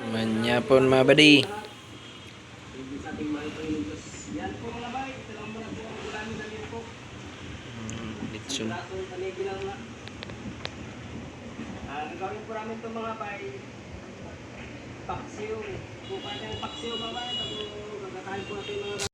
Manyapon, mga buddy. Ibig sa ating mahal Panginoon Diyos. Yan po, mga bay. Ito lang muna po ang ulamin namin po. Litson. Isang panigi lang na. Ang gawin po namin ito, mga bay, paksiw. Kuha tayo ng paksiw, mga bay. Bago gagatahan po natin, mga bay.